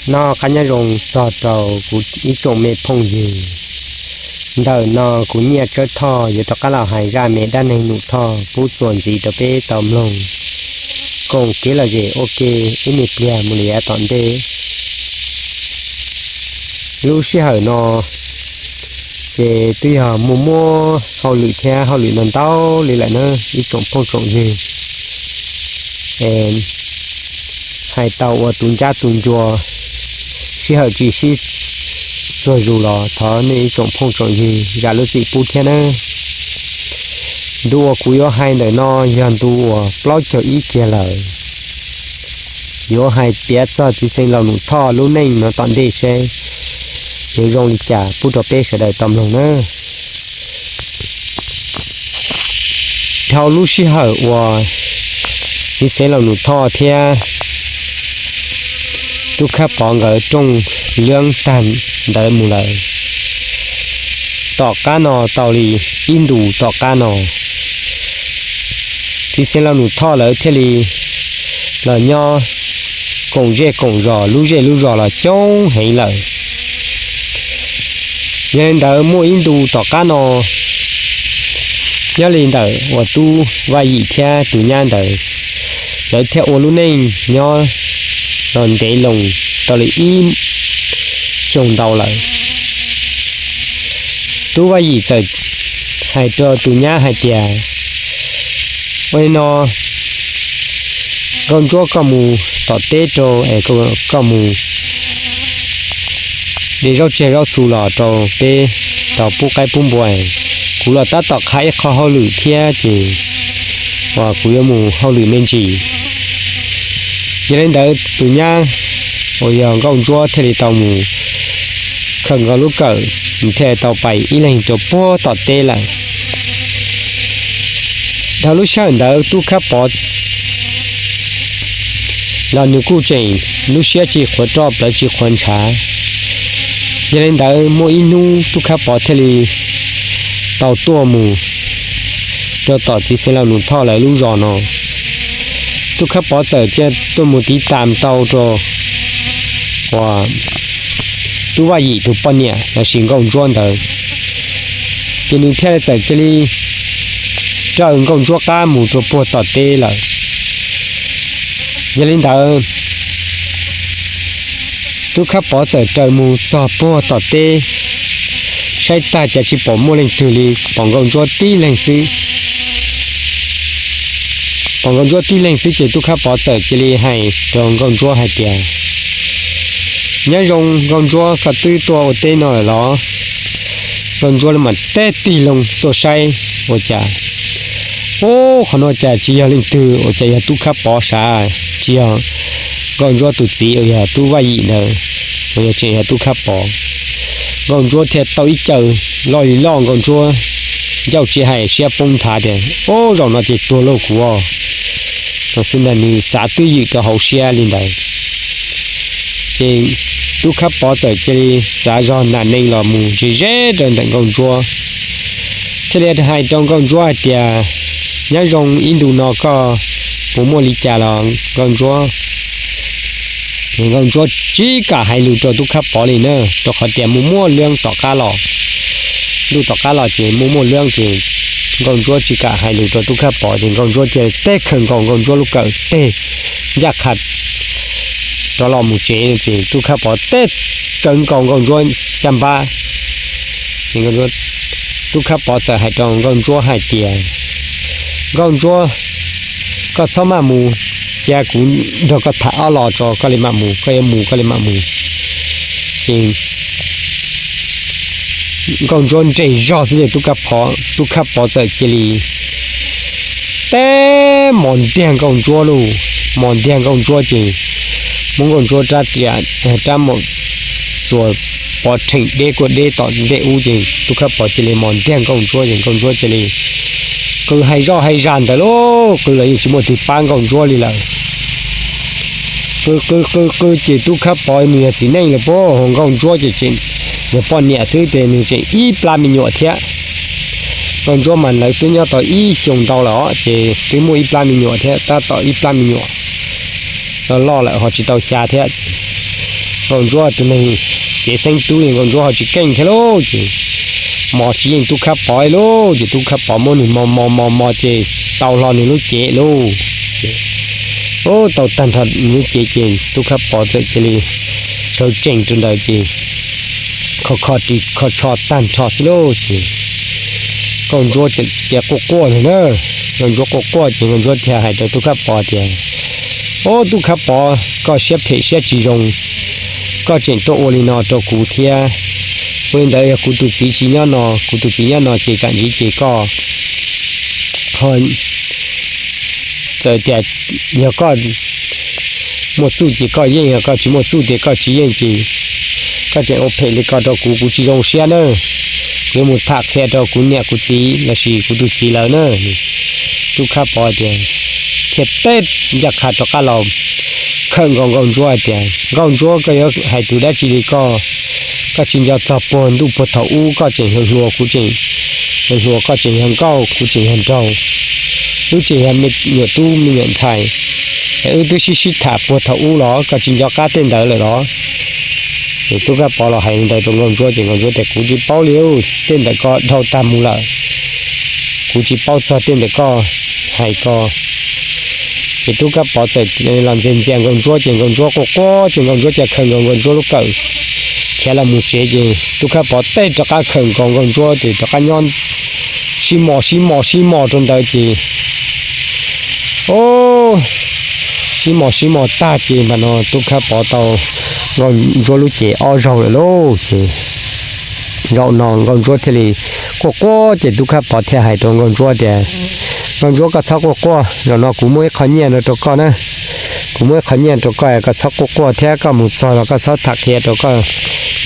Noj qab nyob zoo txog rau kuv ib tsoom me phooj ywg. Ntawm no kuv Nyiaj Tsawb Thoj yuav rov qab los hais zaj me dab neeg Num Thoj pub txuas ntxiv rau peb tau mloog koom kev lom zem ua ke ib me pliag mus li yav tom ntej. Lub sij hawm no ces twb yog muaj muab hauj lwm thiab hauj lwm no ntau li lawm na ib tsoom phooj tsoom ywg. Hais tau ua tus ncab tus ncua, sij hawm tsis sib txuag zus los thov nej ib tsoom phooj tsoom ywg zam lub txim pub thiab nawb. Ntu uas kuv yuav hais ntawm no yog ntu uas plaub caug ib kiag lawm. Yuav hais piav txog txiv xeev laus Num Thoj lub neej no tom ntej seb yuav zoo li cas pub rau peb sawv daws tau mloog nawb. Dhau lub sij hawm uas txiv xeev laus Num Thoj thiab Tub Khab Pov nkawd rooj lwb tag ntawd mus lawm, tom qab no tau li ib ntus tom qab no, txiv xeev laus Num Thoj lawv thiaj li los nyob koom zej koom zos lub zej lub zos los coob heev lawm. Yog li ntawd muaj ib ntu tom qab no, nyob li ntawm uas Tub Vaj Yim thiab tus nyab ntawd, lawv thiaj ua lub neej nyob los ntev loo tau li ib xyoos ntau lawm. Tub Vaj Yim txawm hais rau tus nyab hais tias, ua li no, Nkauj Ntsuab koj mus tom teb rau es koj mus de zaub tsuag zaub txhu los rau peb tau pub qaib pub npua. Kuv los tab tom qhia ib qho hauj lwm thiab ces uas kuv yuav mus hauj lwm me ntsis. Yog li ntawd tus nyab uas yog Nkauj Ntsuab thiaj li tau mus khawm nkaus lub kawm, nws thiaj li tau pais ib leeg rau puag tom teb lawm. Dhau lub sij hawm ntawd Tub Khab Pov los nws kuj tseem lub siab tsis qhuav roj plawv tsis qhuav ntshav. Yog li ntawd muaj ib hnub Tub Khab Pov thiaj li tau tuaj mus rau tom txiv xeev laus Num Thoj lawv lub zos no. Tub Khab Pov txawm cia tuaj mus tiv tas tau rau uas Tub Vaj Yim tus poj niam lossis Nkauj Ntsuab ntawd, ces nws thiaj li txawm cia li raws Nkauj Ntsuab qab mus rau puag tom teb lawm. Yog li ntawd, Tub Khab Pov txawm raws mus txog puag tom teb, saib tag cas tsis pom muaj leej twg li, pom Nkauj Ntsuab tib leeg xwb. Pom Nkauj Ntsuab tib leeg xwb ces Tub Khab Pov txawm cia li hais rau Nkauj Ntsuab hais tias, nyob zoo Nkauj Ntsuab, koj twb tuaj ua teb no lawm los? Nkauj Ntsuab mam teb tig loo tuaj saib ua cas, ub, qhov no cas tsis yog leej twg, ua cas yog Tub Khab Pov sav, tsis yog Nkauj Ntsuab tus txiv uas yog Tub Vaj Yim ntawd, uas yog tseem yog Tub Khab Pov. Nkauj Ntsuab thiaj tau ib caws loj li loj, Nkauj Ntsuab ncauj tsis hais siab poob nthav tias, ub, zaum no ces tuag lauj kuv. Tam sim ntawd nws xav twb ywm rau hauv siab li ntawd. Ces Tub Khab Pov txawm cia li txav zog nam nees los mus ze ze rau ntawm Nkauj Ntsuab, thiaj li hais rau Nkauj Ntsuab hais tias, nyob zoo, ib ntu no koj puas muaj li cas los Nkauj Ntsuab? Nkauj Ntsuab tsis kam hais lus rau Tub Khab Pov li na, rau qhov tias muaj muaj leeb tom qab los, ntuj tom qab los ces muaj muaj leeb ces Nkauj Ntsuab tsis kam hais lus rau Tub Khab Pov ces Nkauj Ntsuab cia li teb khawm nkaus Nkauj Ntsuab lub kawm teg ncaj qha rov los mus tsev no ces Tub Khab Pov teb kawm nkaus Nkauj Ntsuab caj npab. Tub Khab Pov txawm hais rau Nkauj Ntsuab hais tias, Nkauj Ntsuab, koj txhob maj mus, cia kuv nrog koj tham ob los tso koj li mam mus, koj yuav mus koj li mam mus. Ces Nkauj Ntsuab nres zog xwb ces Tub Khab Pov txawm cia li teb mos ntiag Nkauj Ntsuab lauj. Mos ntiag Nkauj Ntsuab ces muab Nkauj Ntsuab rab riam, rab mos txuas pov rheem deb kuj deb tom ntej ub ces Tub Khab Pov cia li mos ntiag Nkauj Ntsuab ces Nkauj Ntsuab cia li qw hais zoj hais zag ntawd lauj, qw los yeej tsis muaj twg pab Nkauj Ntsuab li lawm. Qw qw qw qw ces Tub Khab Pov nws yog txiv neej lawm puag, Nkauj Ntsuab ces tseem yog poj niam xwb ces nws tseem ib plab me nyuam thiab. Nkauj Ntsuab mas lawv twb nyob tau ib xyoos ntau lawm os ces twb muaj ib plab me nyuam thiab, tab tom ib plab me nyuam loj loj lawm ho tsis tau xya thiab. Nkauj Ntsuab tus neeg cev xeeb tub li Nkauj Ntsuab ho tsis keej thiab lauj. Ces mos tsis yeej Tub Khab Pov lauj, ces Tub Khab Pov muab nws mos mos mos mos ces tau hlo nws lub cev lauj. Ces tau tag nrho nws lub cev ces Tub Khab Pov txawm cia li sawv tsees rau ntawd ces kho kho ris kho tsho tag nrho xwb lauj. Ces Nkauj Ntsuab txawm cia quaj quaj no na. Nkauj Ntsuab quaj quaj ces Nkauj Ntsuab thiaj hais rau Tub Khab Pov tias, Ob, Tub Khab Pov, koj siab phem siab tsis zoo, koj tseem tuaj ua li no rau kuv thiab. Ua li ntawd yog kuv tus txiv tsis nyob no, kuv tus txiv nyob no ces tsam ntsis ces koj ho txawm tias yog koj muaj txuj ces koj yeej, yog koj tsis muaj txuj ces koj tsis yeej ces koj tseem ua phem li ko rau kuv, kuv tsis zoo siab na. Kuv yuav mus tham qhia rau kuv niam kuv txiv lossis kuv tus txiv lawv na. Tub Khab Pov tias, thiaj teb ncaj qha rov qab los khawm nkaus Nkauj Ntsuab hais tias, Nkauj Ntsuab, koj yuav hais tus dab tsi li koj? Koj tsis nco txog puag ntuj puag thaum ub koj tseem hluas hluas, kuv tseem hluas hluas, koj tseem yog nkauj kuv tseem yog nraug, wb tseem yog me nyuam tub me nyuam ntxhais, es wb twb sib sib tham puag thaum ub los koj tsis nco qab tej ntawd lawm los? Ces Tub Khab Pov los hais li ntawd rau Nkauj Ntsuab ces Nkauj Ntsuab tias, Kuv tsis paub li, tej ntawd ko dhau tag mus lawm, kuv tsis paub txog tej ntawd koj hais ko. Ces Tub Khab Pov txawm los ntxias ntxias Nkauj Ntsuab ces Nkauj Ntsuab quaj quaj ces Nkauj Ntsuab cia khawm nkaus Nkauj Ntsuab lub kawm khiav los mus tsev ces Tub Khab Pov teb rov qab khawm nkaus Nkauj Ntsuab ces rov qab nyob sib mos sib mos sib mos rau ntawd ces, o, sib mos sib mos tag ces mas no Tub Khab Pov tau Nkauj Ntsuab lub cev ob zaug lawm lauj. Ces zaum no Nkauj Ntsuab thiaj li quaj quaj ces Tub Khab Pov thiaj hais rau Nkauj Ntsuab tias, Nkauj Ntsuab, koj txhob quaj quaj, zaum no kuv muaj ib qho nyiaj no rau koj na. Kuv muaj ib qho nyiaj rau koj, koj txhob quaj quaj thiab koj mus txog los koj txhob tham qhia rau koj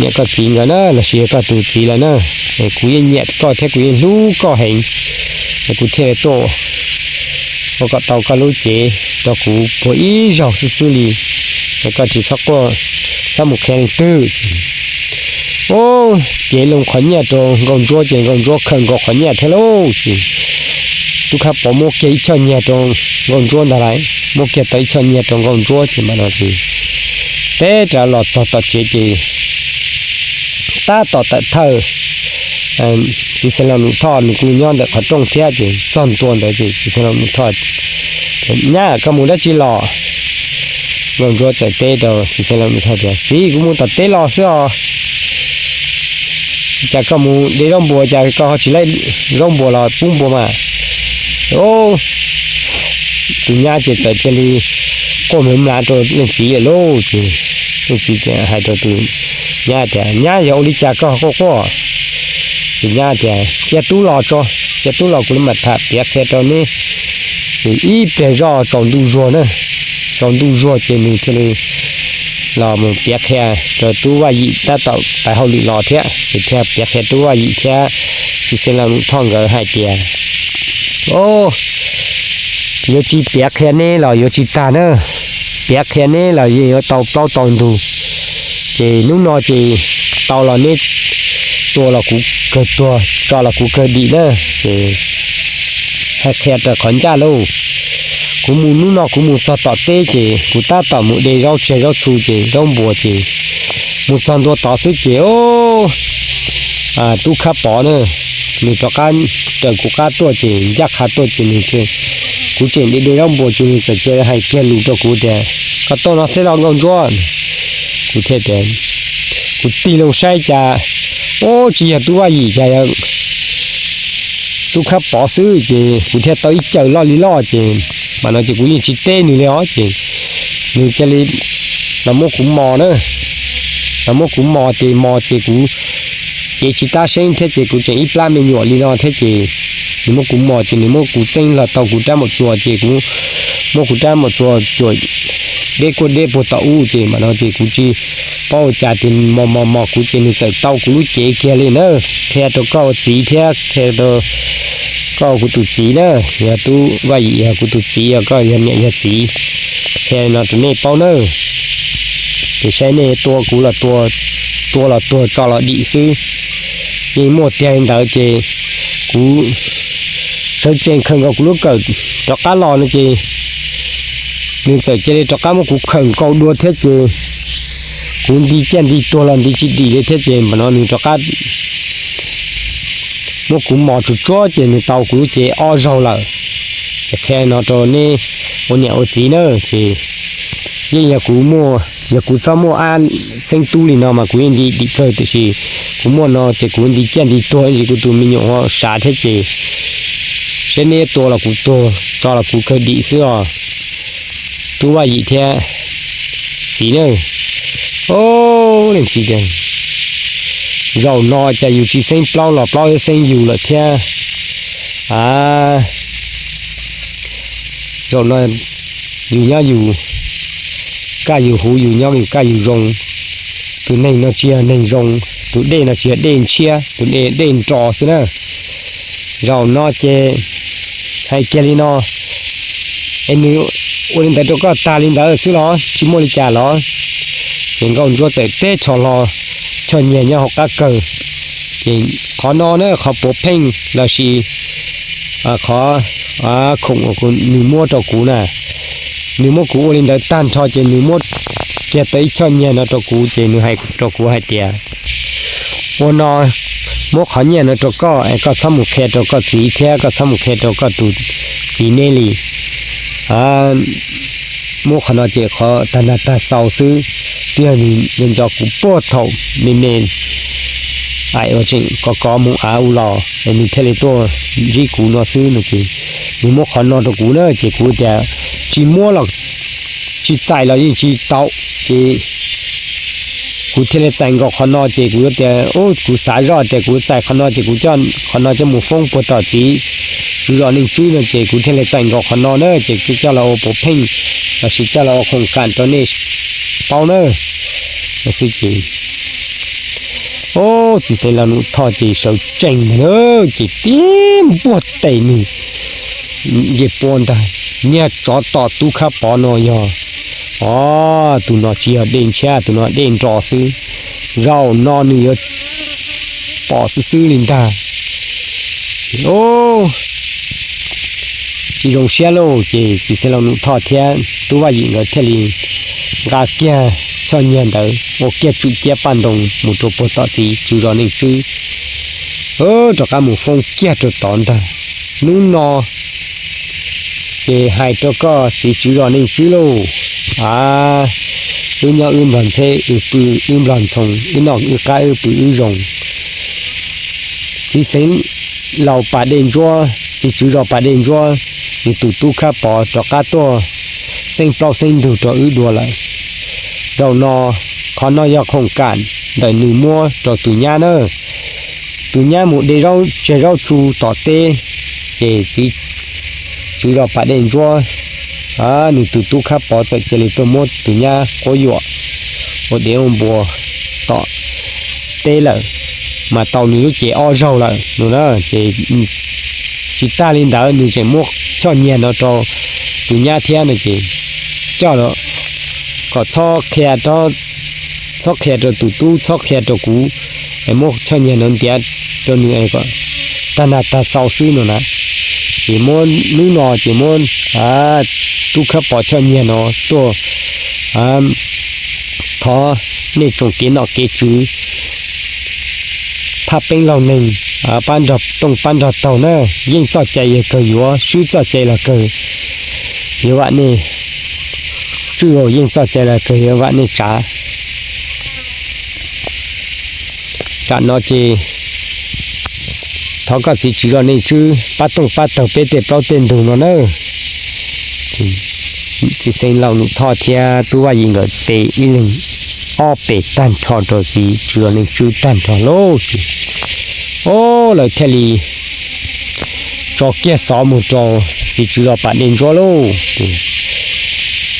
niam koj txiv nkawd na, lossis yog koj tus txiv lawv na. Es kuv yeej nyiam koj thiab kuv yeej hlub koj heev, es kuv thiaj li tuaj ua kom tau koj lub cev rau kuv puag ib zaug xwb xwb li, es koj tsis txhob quaj, txhob mus qhia leej twg. Ub, cev loo qhov nyiaj rau Nkauj Ntsuab ces Nkauj Ntsuab khawm nkaus qhov nyiaj thiab lauj. Ces Tub Khab Pov muab kiag ib choj nyiaj rau Nkauj Ntsuab ntag lauj, muab kiag tau ib choj nyiaj rau Nkauj Ntsuab ces mas no ces teb rov los txog tom tsev ces tab tom tawm thawj, txiv Xeev Laus Num Thoj nws kuj nyob ntawm qhov rooj thiab ces txog ntua ntawd ces txiv Xeev Laus Num Thoj tias, Nyab, koj mus dab tsi los? Nkauj Ntsuab txawm teb rau txiv Xeev Laus Num Thoj tias, Txiv, kuv mus tom teb los xwb os. Cas koj mus de zaub npuas cas koj ho tsis laij zaub npuas los pub npua mas? Ub, tus nyab ces txawm cia li quaj mloog mlav rau leej txiv lawm lauj. Ces leej txiv hais rau tus nyab tias, Nyab, yog ua li cas koj quaj quaj? Tus nyab tias, Cia tub los tso, cia tub los kuv mam tham piav qhia rau neb. Ces ib pliag zoj tsaus ntuj zuag na, tsaus ntuj zuag ces nws thiaj li los mus piav qhia rau tub Vaj Yim tab tom pais hauj lwm los thiab, ces thiaj piav qhia tub Vaj Yim thiab txiv Xeev Laus Num Thoj nkawd hais tias, O, yuav tsis piav qhia neb los yuav tsis tag na, piav qhia neb los yeej yuav tau plaub tau ntug. Ces hnub no ces tau los neb tua los kuv kawg tuag, tso los kuv kawg dim na. Ces hais qhia raws qhov ncaj lauj. Kuv mus hnub no kuv mus txog tom teb ces kuv tab tom mus de zaub tseg zaub txhu ces zaub npuas ces mus txog ntua tod xwb ces o, Tub Khab Pov na, nws rov qab raws kuv qab tuaj ces ncaj qha tuaj ces nws, kuv tseem de de zaub npuas ces nws txawm cia hais kiag lus rau kuv tias, Koj tuaj no thiab los Nkauj Ntsuab? Kuv thiaj tias, kuv tig loo saib cas, o, tsis yog tub Vaj Yim cas yog Tub Khab Pov xwb ces kuv thiaj tau ib caws loj li loj ces mas no ces kuv yeej tsis teb nws li os ces nws cia li los muab kuv mos na, los muab kuv mos ces mos ces kuv cev tsis tab seeb thiab ces kuv tseem ib plab me nyuam li no thiab ces nws muab kuv mos ces nws muab kuv txeeb los tau kuv rab maum txuas ces kuv muab kuv rab maum txuas cuam deb kuaj deb puag tom ub ces mas no ces kuv tsis paub ua cas ces mos mos mos kuv ces nws txawm tau kuv lub cev kiag li na. Qhia rau koj ua txiv thiab qhia rau koj ua kuv tus txiv na, yog tub Vaj Yim yog kuv tus txiv, yog koj yog niam yog txiv, qhia no rau nej paub na. Ces saib nej tua kuv los tua, tua los tuag tso los dim xwb. Yeej muaj tiag li ntawd ces kuv sawv tsees khawm nkaus kuv lub kawm rov qab los no ces nws txawm cia li rov qab muab kuv khawm nkaus dua thiab ces kuv nti ciaj nti tuag los nti tsis dim li thiab ces npam no nws rov qab muab kuv mos tsuag tsuag ces nws tau kuv lub cev ob zaug lawm. Qhia no rau nej ua niam ua txiv na, ces yeej yog kuv muaj, yog kuv txhob muaj ab xeeb tub li no mas kuv yeej nti dim kawg, tiam sis kuv muaj no ces kuv nti ciaj nti tuag ib ntsis kuv tus me nyuam ho sav thiab ces seb neb tua los kuv tuag, tso los kuv kawg dim xwb os. Tub Vaj Yim thiab txiv na, o, leej txiv tias, zaum no cas yus tsis xeeb plaub los plaub xeeb yus lawm thiab. A, zaum no yus nyob yus kaj yus huv, yus nyob yus kaj yus zoo. Tus neeg no tsis yog neeg zoo, tus dej no tsis yog dej ntshiab, tus dej dej nro xwb na. Zaum no ces hais kiag li no, es nws ua li ntawd rau koj tag li ntawd xwb los tsis muaj li cas los? Ces Nkauj Ntsuab txawm teb rho hlo choj nyiaj nyob hauv qab kawg. Ces qhov no na qhov puav pheej lossis qhov khoom uas nws muab rau kuv na, nws muab kuv ua li ntawd tag nrho ces nws muab kiag tau ib choj nyiaj no rau kuv ces nws hais rau kuv hais tias, ua no, muab qhov nyiaj no rau koj es koj txhob mus qhia rau koj txiv thiab koj txhob mus qhia rau koj tus txiv neb li. Muab qhov no ces qhov tag nag tag xau xwb, twb yog nws nco kuv puag thaum me me, ais uas tseem kov kov mus av u los es nws thiaj li tuaj ntsib kuv no xwb no ces nws muab qhov no rau kuv na ces kuv tias tsis muab los tsis txais los yeej tsis tau, ces kuv thiaj li txais nkaus qhov no ces kuv tias kuv xav zoj tias kuv txais qhov no ces kuv coj qhov no coj mus foob puag tom txiv tswv zos Neej Tswb no ces kuv thiaj li txais nkaus qhov no na ces kuv coj los ua puav pheej lossis coj los ua khoom kam rau nej paub na no xwb ces. Ob, txiv xeev laus Num Thoj ces sawv tsees ntag na, ces tib npuaj tes nws nce pua ntag, niag tsov tom Tub Khab Pov no yog, o, tus no tsis yog dej ntshiab, tus no dej nro xwb, zaum no nws yuav pom xwb xwb li ntag. Ces tsis zoo siab lauj, ces txiv xeev laus Num Thoj thiab Tub Vaj Yim nkawd thiaj li nqa kiag choj nyiaj ntawd ua kiag tswm ciab paj ntoo mus rau puag tom txiv tswv zos Neej Tswb, rov qab mus foob kiag rau tod ntag. Hnub no ces hais rau koj txiv tswv zos Neej Tswb lauj, a, wb nyob wb nplog ntxheb, wb pw wb nplog ntxhoo, wb noj wb qab wb pw wb zoo. Txiv xeev laus Pas Dej Ntsuab, txiv tswv zos Pas Dej Ntsuab, nws tus tub Khab Pov rov qab tuaj xeeb plaub xeeb ntug rau wb dua lawm. Zaum no, qhov no yog khoom kam ntawm nws muab rau tus nyab na. Tus nyab mus de zaub tseg zaub txhu tom teb, ces txiv tswv zos Pas Dej Ntsuab, nws tus tub Khab Pov txawm cia li tuaj muab tus nyab quab yuam ua dev ua npua tom teb lawm, mas tau nws lub cev ob zaug lawm no na. Ces tsis tag li ntawd nws tseem muab choj nyiaj no rau tus nyab thiab no ces coj los kom txhob qhia, txhob qhia rau tus tub, txhob qhia rau kuv, es muab choj nyiaj no ntiav rau nws kom tag nag tag xau xwb no na. Ces muab hnub no ces muab tub Khab Pov choj nyiaj no tuaj thov nej tsoom kev nom kev tswv, phaj peeb laug neeg, pab nrog tooj pab nrog taug na, yeej txoj cai yog kawg yuav, swb txoj cai los kawg yuav vam nej tswj, yeej txoj cai los kawg yuav vam nej tsav. Tam no ces thov koj txiv tswv zos Neej Tswb pab tooj pab taug peb tej plaub tej ntug no na. Txiv xeev laus Num Thoj thiab tub Vaj Yim nkawd teb ib leeg ob pem tag nrho rau txiv tswv zos Neej Tswb tag nrho lauj ces, o, lawv thiaj li tso kiag xov mus rau txiv tswv zos Pas Dej Ntsuab lauj.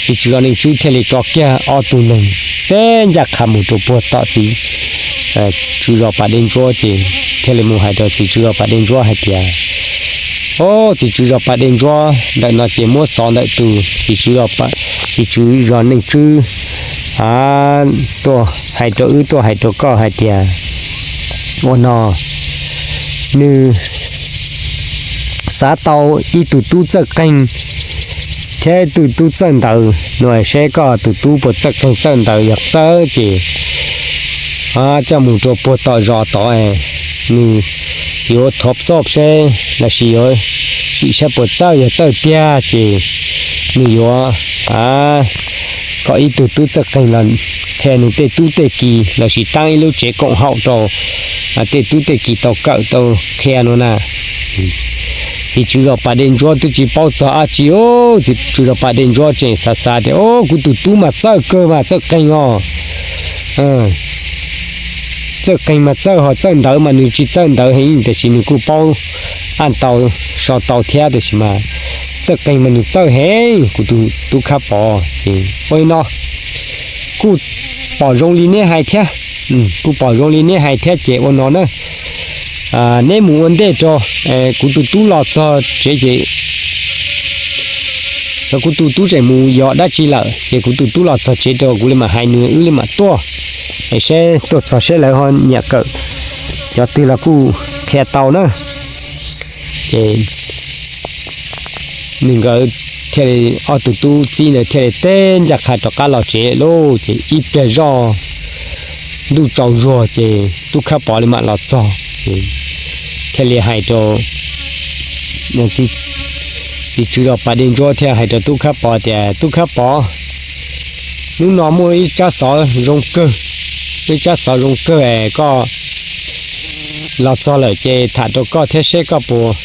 Txiv tswv zos Neej Tswb thiaj li tso kiag ob tug neeg teb ncaj qha mus rau puag tom txiv tswv zos Pas Dej Ntsuab ces thiaj li mus hais rau txiv tswv zos Pas Dej Ntsuab hais tias, o, txiv tswv zos Pas Dej Ntsuab, ntawm no ces muab xov ntawm tus txiv tswv zos, txiv tswv zos Neej Tswb tuaj hais rau wb, tuaj hais rau koj hais tias ua no, nws xav tau ib tug tub txawj qeej thiab tus tub txawj ntawv no, seb koj tus tub puas txawj qeej txawj ntawv, yog txawj ces coj mus rau puag tom zos tod, nws yuav thov xoj seb lossis yuav sim saib puas txawj, yog txawj tiag ces nws yuav kom ib tug tub txawj qeej los qhia nws tej tub tej ki lossis taab ib lub tsev koom haum rau tej tub tej ki tau kawm tau qhia no na. Txiv tswv zos Pas Dej Ntsuab twb tsis paub txog dab tsi, txiv tswv zos Pas Dej Ntsuab tseem xav xav tias, o, kuv tus tub mas txawj kawg mas txawj qeej os. Txawj qeej mas txawj, ho txawj ntawv mas nws tsis txawj ntawv heev tiam sis nws kuj paub, ab tau, so tau thiab tiam sis mas txawj qeej mas nws txawj heev kuv tus tub Khab Pov. Ua li no, kuj pom zoo li neb hais thiab, kuj pom zoo li neb hais thiab ces ua no na, neb mus ua ntej rau, kuv tus tub los txog tsev ces kuv tus tub tseem mus yos dab tsi lawm ces kuv tus tub los txog tsev rau kuv li mam hais nws wb li mam tuaj, es seb tuaj txog seb lawv ho nyiam kawm cov twg los kuj qhia tau na. Ces nws nkawd thiaj li, ob tug tub txib ntawd thiaj li teb ncaj qha rov qab los tsev lauj. Ces ib pliag zoj ntuj tsaus zuag ces tub Khab Pov li mam los txog, thiaj li hais rau txiv tswv zos Pas Dej Ntsuab thiaj hais rau tub Khab Pov tias, tub Khab Pov, hnub no muaj ib tsab xov zoo kawg, ib tsab xov zoo kawg es koj los txog lawm ces tham rau koj thiab seb koj puas,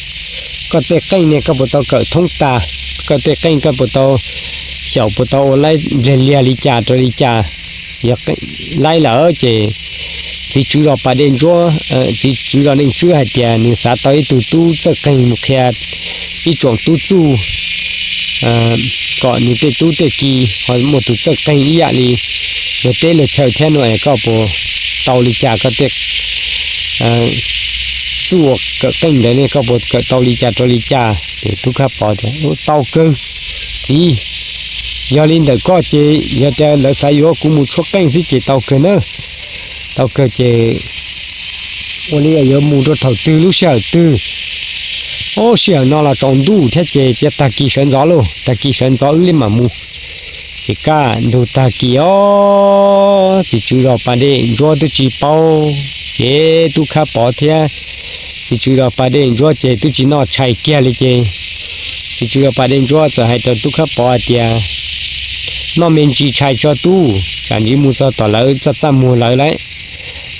koj tej qeej ne koj puas tau kawm thoob tas, koj tej qeej koj puas tau xyaum puas tau ua laib npliag liag li cas rau li cas, yog laib lawm ces txiv tswv zos Pas Dej Ntsuab, txiv tswv zos Neej Tswb hais tias nws xav tau ib tug tub txawj qeej mus qhia ib tsoom tub txuj kom nws tej tub tej ki ho muaj tus txawj qeej ib yam li luag teb luag chaw thiab no es koj puas tau li cas, koj tej txuj ua kawm qeej ntawd ne koj puas kawm tau li cas rau li cas? Ces tub Khab Pov tias, tau kawg txiv, yog li ntawm koj ces yog tias lawv xav yuav kuv mus tshuab qeej xwb ces tau kawg na. Tau kawg ces ua li yuav mus rau thaum twg lub sij hawm twg? Ob, sij hawm no los tsaus ntuj thiab ces cia tag kis sawv ntxov lauj, tag kis sawv ntxov wb li mam mus. Ces kaj ntug tag kis os, txiv tswv zos Pas Dej Ntsuab twb tsis paub, ces tub Khab Pov thiab txiv tswv zos Pas Dej Ntsuab ces twb tsis noj tshais kiag li ces txiv tswv zos Pas Dej Ntsuab txawm hais rau tub Khab Pov hais tias, noj me ntsis tshais tso tub, tsam ntsis mus txog tom lawv txaj txaj muag lawv lauj,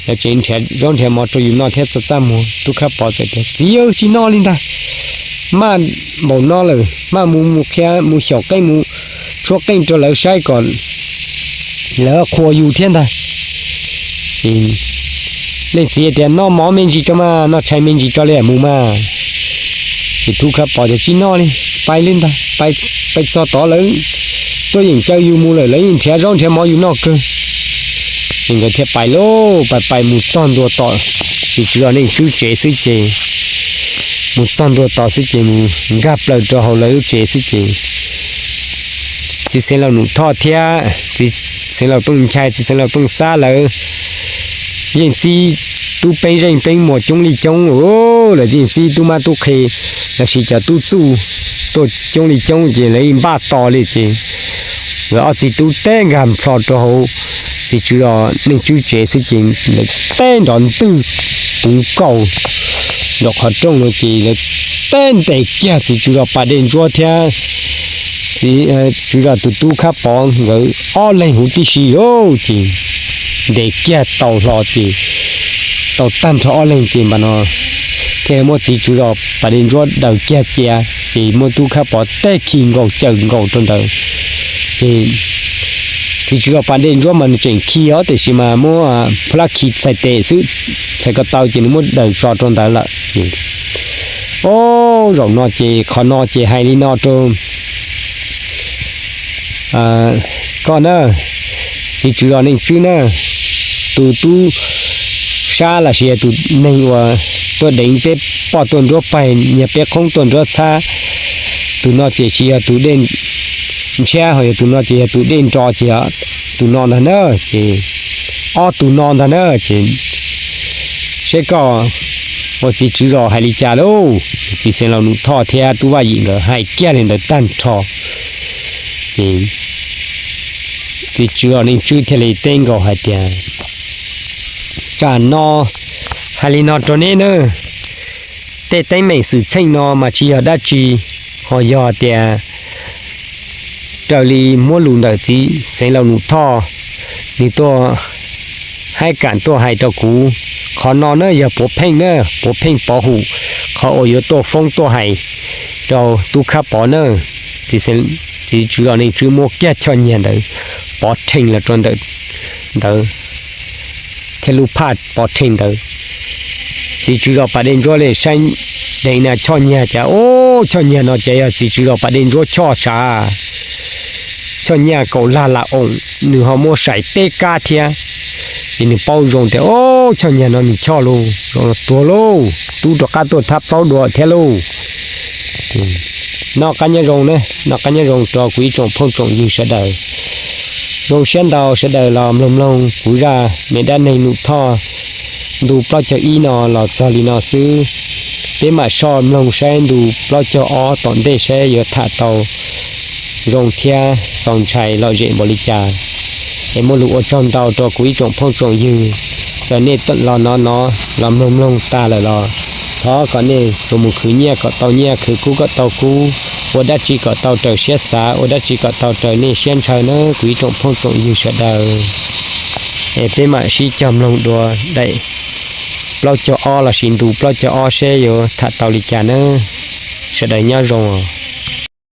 lawv tseem nrhiav zaub nrhiav mov rau yus noj thiab txaj txaj muag. Tub Khab Pov txawm tias, txiv, tsis noj li ntag, maj npaum no lawm maj mus mus qhia mus xyaum qeej mus tshuab qeej rau lawv saib kom lawv qhuas yus thiab ntag. Leej txiv tias, noj mov me ntsis tso mas, noj tshais me ntsis tso li mus mas. Ces tub Khab Pov tias, tsis noj li, pais li ntag, pais txog tod lawv tuaj yeem caw yus mus lawm, lawv yeej nrhiav zaub nrhiav mov yus noj kawg. Ces nkawd thiaj pais lauj, pais pais mus txog ntua tom txiv tswv zos Neej Tswb tsev xwb ces, mus txog ntua tod xwb ces mus nkag plaws rau hauv lawv lub tsev xwb ces txiv Xeev Laus Num Thoj thiab txiv Xeev Laus Tooj Nchai, txiv Xeev Laus Tooj Xab lawv yeej txib tub peeb zeej peeb muas coob li coob, lawv yeej txib tub mab tub qhe lossis cov tub txuj tuaj coob li coob ces lawv yeej npaj tos li ces lawv ob txiv tub teb nkag plho rau hauv txiv tswv zos Neej Tswb tsev xwb ces lawv teb nrov ntwg puv nkaus nram qhov rooj no ces lawv teb ntes kiag txiv tswv zos Pas Dej Ntsuab thiab txiv tswv zos tus tub Khab Pov nkawd ob leeg huv tib si lauj. Ces ntes kiag tau hlo ces tau tag nrho ob leeg ces npaj no thiaj muab txiv tswv zos Pas Dej Ntsuab daws kiag cia, ces muab tub Khab Pov teb khi nkaus cawm nkaus rau ntawd. Ces txiv tswv zos Pas Dej Ntsuab mas nws tseem khi os tiam sis mas muab phuab lab khi txhais tes xwb, txhais ko taw ces nws muab daws tso rau ntawd lawm. Ces, o, zaum no ces qhov no ces hais li no rau koj na, txiv tswv zos Neej Tswb na, tus tub sab lossis yog tus neeg uas tuaj deev peb poj tuaj nruab paig, nyiag peb qhoob tuaj nruab txhab, tus no ces tsis yog tus dej ntshiab, ho yog tus no ces yog tus dej nro ces tus no ntag na. Ces ob tug no ntag na. Ces seb koj ua txiv tswv zos hais li cas lauj. Txiv Xeev Laus Num Thoj thiab tub Vaj Yim nkawd hais kiag li ntawd tag nrho. Ces txiv tswv Los Neej Tswb thiaj li teb nkaus hais tias, tsam no hais li no rau neb na, tej teeb meem xwm txheej no mas tsis yog dab tsi, ho yog tias raws li muab lus ntawm txiv xeev laus Num Thoj nws tuaj haib kam tuaj hais rau kuv. Qhov no na yog puav pheej na, puav pheej pov hum qhov uas yuav tuaj foob tuaj hais rau tub khab pov na. Txiv tswv Los Neej Tswb muab kiag choj nyiag ntawd pov rhees los rau ntawm ntawd thiab lub phaj pov rhees ntawd. Txiv tswv zos Pas Dej Ntsuab li saib deev na choj nyiag cas, ub, choj nyiag no ces yog txiv tswv zos Pas Dej Ntsuab choj sav, choj nyiaj kaum lag lam oom, nws ho muaj saim peb kab thiab. Ces nws paub zoo tias, ub, choj nyiag no nws choj lauj, zoo no tuag lauj, tub rov qab tuaj thab plaub dua thiab lauj. Noj qab nyob zoo na, noj qab nyob zoo rau kuv ib tsoom phooj tsoom ywg sawv daws. Zoo siab ntau sawv daws los mloog mloog kuv zaj me dab neeg Num Thoj ntu plaub caug ib no los txog li no xwb. Peb mam soj mloog saib ntu plaub caug ob tom ntej saib yuav tham tau zoo thiab txaus ntshai lom zem npaum li cas. Es muaj lus ua tsaug ntau rau kuv ib tsoom phooj tsoom ywg. Txawm nej los no no los mloog mloog tag lawm los thov kom nej tsuas mus khwv nyiaj kom tau nyiaj, khwv kub kom tau kub, ua dab tsi kom tau raws siab xav, ua dab tsi kom tau raws nej siab ntshaw nawb kuv ib tsoom phooj tsoom ywg sawv daws. Es peb mam sib cog mloog dua daim plaub caug ob lossis ntu plaub caug ob seb yuav tham tau li cas nawb. Sawv daws nyob zoo.